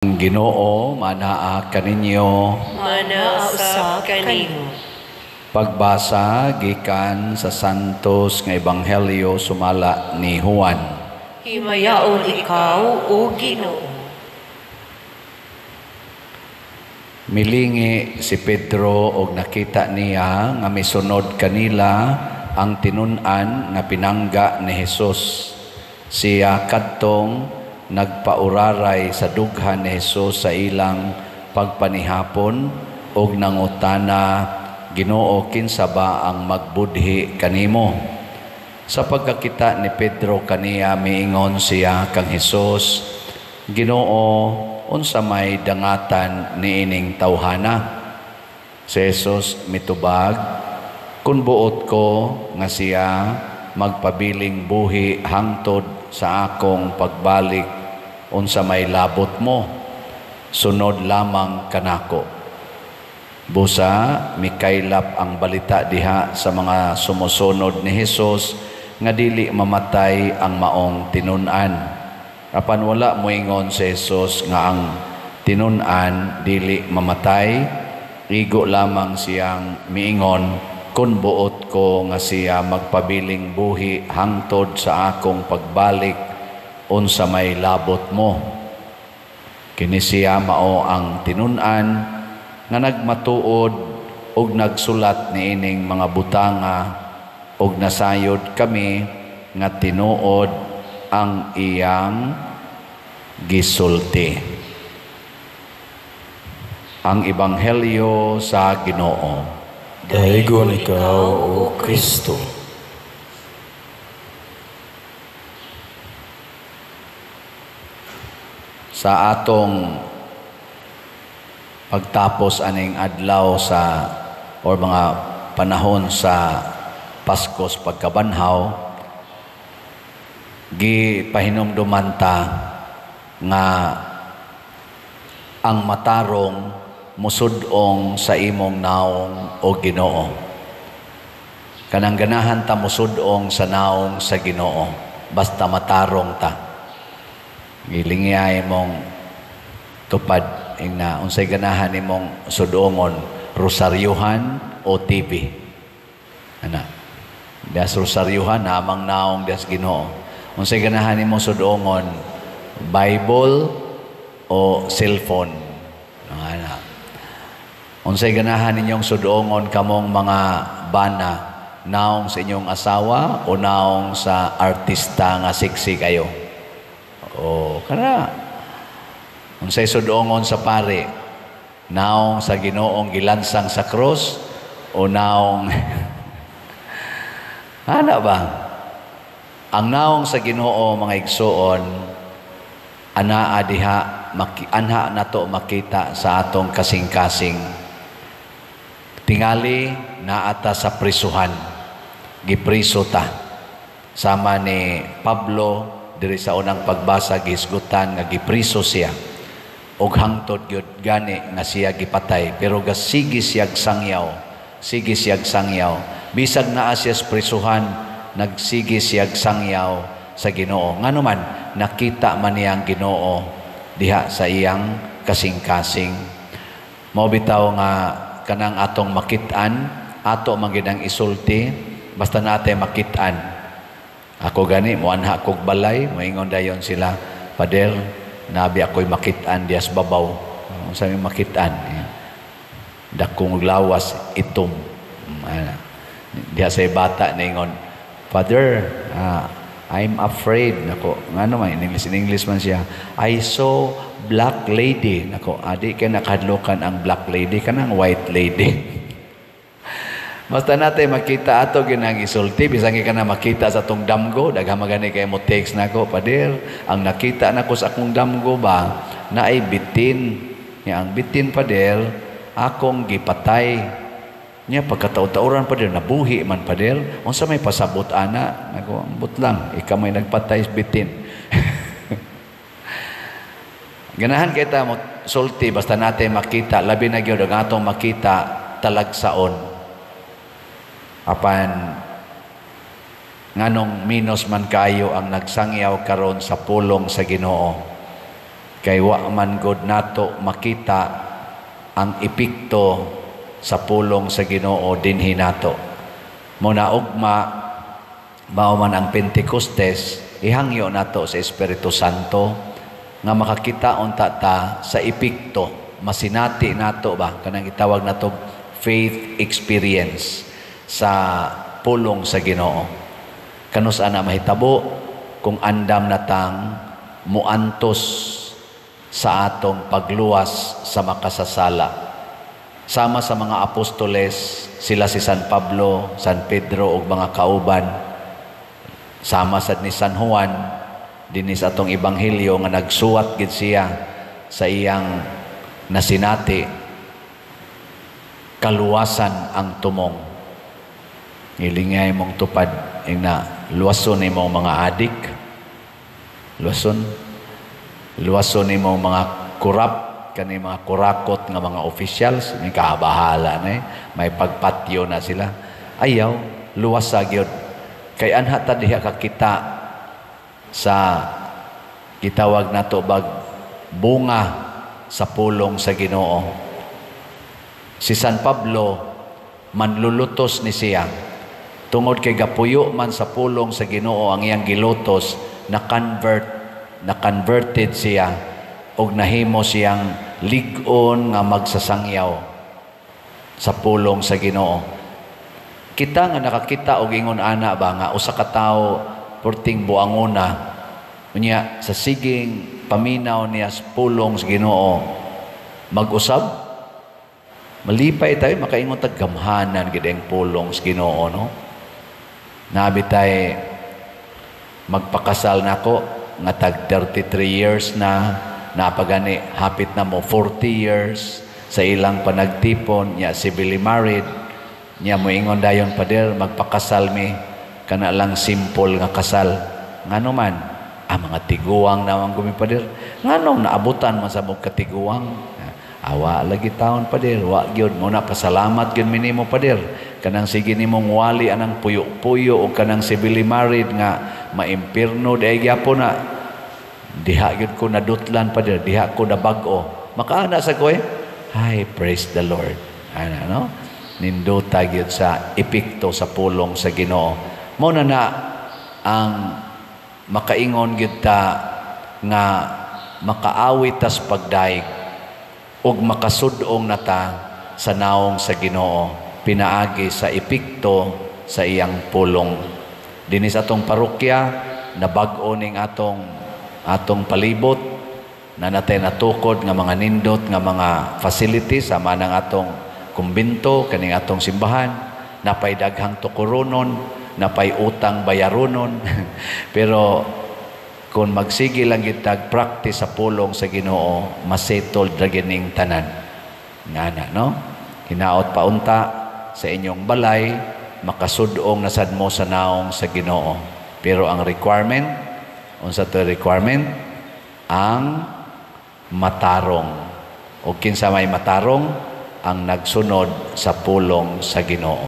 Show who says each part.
Speaker 1: Ang Ginoo manaa kaninyo.
Speaker 2: Manaa usab kanimo.
Speaker 1: Pagbasa gikan sa Santos nga Ebanghelyo sumala ni Juan.
Speaker 2: Himayaon ikaw, o Ginoo.
Speaker 1: Milingi si Pedro og nakita niya nga misunod kanila ang tinun-an nga pinangga ni Hesus. Siya kadtong nagpauraray sa dughan ni Hesus sa ilang pagpanihapon og nangutana, "Ginoo, kinsa ba ang magbudhi kanimo?" Sa pagkakita ni Pedro kaniya, miingon siya kang Hesus, "Ginoo, unsa may dangatan niining tawhana?" Si Hesus mitubag, "Kun buot ko nga siya magpabiling buhi hangtod sa akong pagbalik, unsa may labot mo? Sunod lamang kanako." Busa mikaylap ang balita diha sa mga sumusunod ni Hesus nga dili mamatay ang maong tinun-an. Apan wala moingon si Hesus nga ang tinun-an dili mamatay, igo lamang siyang miingon, "Kun buot ko nga siya magpabiling buhi hangtod sa akong pagbalik, unsa may labot mo?" Kini siya mao ang tinun-an nga nagmatuod og nagsulat niining mga butanga, og nasayod kami nga tinuod ang iyang gisulti. Ang Ebanghelyo sa Ginoo.
Speaker 3: Daygon ikaw, O Kristo.
Speaker 1: Sa atong pagtapos aning adlaw sa or mga panahon sa Paskos pagkabanhaw, gipahinumduman ta nga ang matarong musud-ong sa imong naong, o Ginoo. Kanang ganahan ta musud-ong sa naong sa Ginoo, basta matarong ta. Gilingiyay mong tupad ingna unsay ganahan nimong sudongon, rosaryuhan o TV. Ana. Das rosaryuhan namang naong das Ginoo. Unsay ganahan nimong sudongon, Bible o cellphone? Ana. Unsay ganahan ninyong sudongon kamong mga bana, naong sa inyong asawa o naong sa artista nga sexy kayo? O kana. Unsay sudongon sa pare, naong sa Ginoong gilansang sa krus o naong ana ba? Ang naong sa Ginoo, mga igsuon, anaa diha anha nato makita sa atong kasing-kasing. Tingali naata sa prisuhan, gipriso ta. Sama ni Pablo diri sa unang pagbasa, gihisgutan nga gipriso siya. Og hangtod gyud gani nga siya gipatay, pero gasigi siyag sangyaw, sige siyag sangyaw. Bisag naa siya sa prisuhan, nagsige siyag sangyaw sa Ginoo. Ngano man nakita man niya ang Ginoo diha sa iyang kasing-kasing. Mao bitaw nga kanang atong makit-an, ato man gid ang isulti, basta nate makit-an. Ako gani moanha kog balay, moingon dayon sila, "Pader, nabi ako'y makit-an dias babaw." Unsa may makit-an? Dakong lawas itom. Ana. Diha sa bata ningon, "Father, I'm afraid." Nako, ngano man in English, in English man siya. "I saw black lady." Nako, adi kay nakadlokan ang black lady kanang white lady. Basta natin makita ato ginang isulti, bisan ka na makita sa atong damgo, daghan magani kay mo text nako, "Pader, ang nakita nako sa akong damgo ba, naay bitin. Nya ang bitin, pader, akong gipatay. Nya pagkataud-tauran, pader, nabuhi man, pader. Unsa may pasabot ana?" Nako, ambot lang, ikaw may nagpatay sa bitin. Ganahan kita mo sulti basta natin makita, labi na gyud ang atong makita talagsaon. Apan nganong minus man kayo ang nagsangyaw karon sa pulong sa Ginoo. Kay wa man god nato makita ang epekto sa pulong sa Ginoo dinhi nato. Mao na ugma, mao man ang Pentecostes, ihangyo nato sa Espiritu Santo nga makakita unta ta sa epekto, masinati nato ba, kanang gitawag nato faith experience sa pulong sa Ginoo. Kanus ana mahitabo? Kung andam natang muantos sa atong pagluwas sa makasasala. Sama sa mga apostoles, sila si San Pablo, San Pedro ug mga kauban, sama sad ni San Juan dinhi sa atong ebanghelyo nga nagsuwat gid siya sa iyang nasinati, kaluwasan ang tumong. Ilingay mong tupad ina, luwason nimo mga adik, luwason, luwason nimo mga kurap, kani mga kurakot nga mga officials, may kabahala na eh. May pagpatyo na sila. Ayaw, luwasa gyud. Kay anha ta diha kakita sa gitawag nato bag bunga sa pulong sa Ginoo. Si San Pablo, manlulutos ni siya. Tungod kay gapuyo man sa pulong sa Ginoo ang iyang gilutos, na converted siya og nahimo siyang lig-on nga magsasangyaw sa pulong sa Ginoo. Kita nga nakakita og ingon ana ba nga usa ka tawo perting buangona, unya sa siging paminaw niya sa pulong sa Ginoo mag-usab, malipay tayo, makaingon tag gamhanan gid ang pulong sa Ginoo, no? Nabi tay magpakasal nako nga tag 33 years na, napagani hapit na mo 40 years sa ilang panagtipon niya, civilly married niya. Moingon dayon, "Pader, magpakasal mi, kana lang simple nga kasal." Ngano man? "Ah, mga tiguang naman kami, pader." "Nganong naabutan man sa mong katiguang?" "Awa lagi taon, pader, wa gyud mo na. Pasalamat gyud mi nimo, pader, kanang sige nimong wali anang puyo-puyo o kanang civilly married nga maimpirno di gyapon na. Diha gyud ko nadutlan, pader, diha ko nabag-o." Makaana sa ko eh. Ay, praise the Lord. Ana, no? Nindota gyud sa epekto sa pulong sa Ginoo. Mo na na ang makaingon gyud ta nga makaawit tas pagdaig ug makasud-ong nata sa naong sa Ginoo pinaagi sa epekto sa iyang pulong. Dinhi sa atong parokya, nabag-o ning atong atong palibot na natay natukod nga mga nindot nga mga facilities, sama ng atong kumbento, kaning atong simbahan, napay daghang tukuronon, napay utang bayaronon. Pero kung magsige lang gitag practice sa pulong sa Ginoo, masettled ra gining tanan. Ngana, no? Hinaot paunta sa inyong balay, makasudong na sad mo sa naong sa Ginoo. Pero ang requirement, unsa to requirement? Ang matarong. O kinsa may matarong? Ang nagsunod sa pulong sa Ginoo.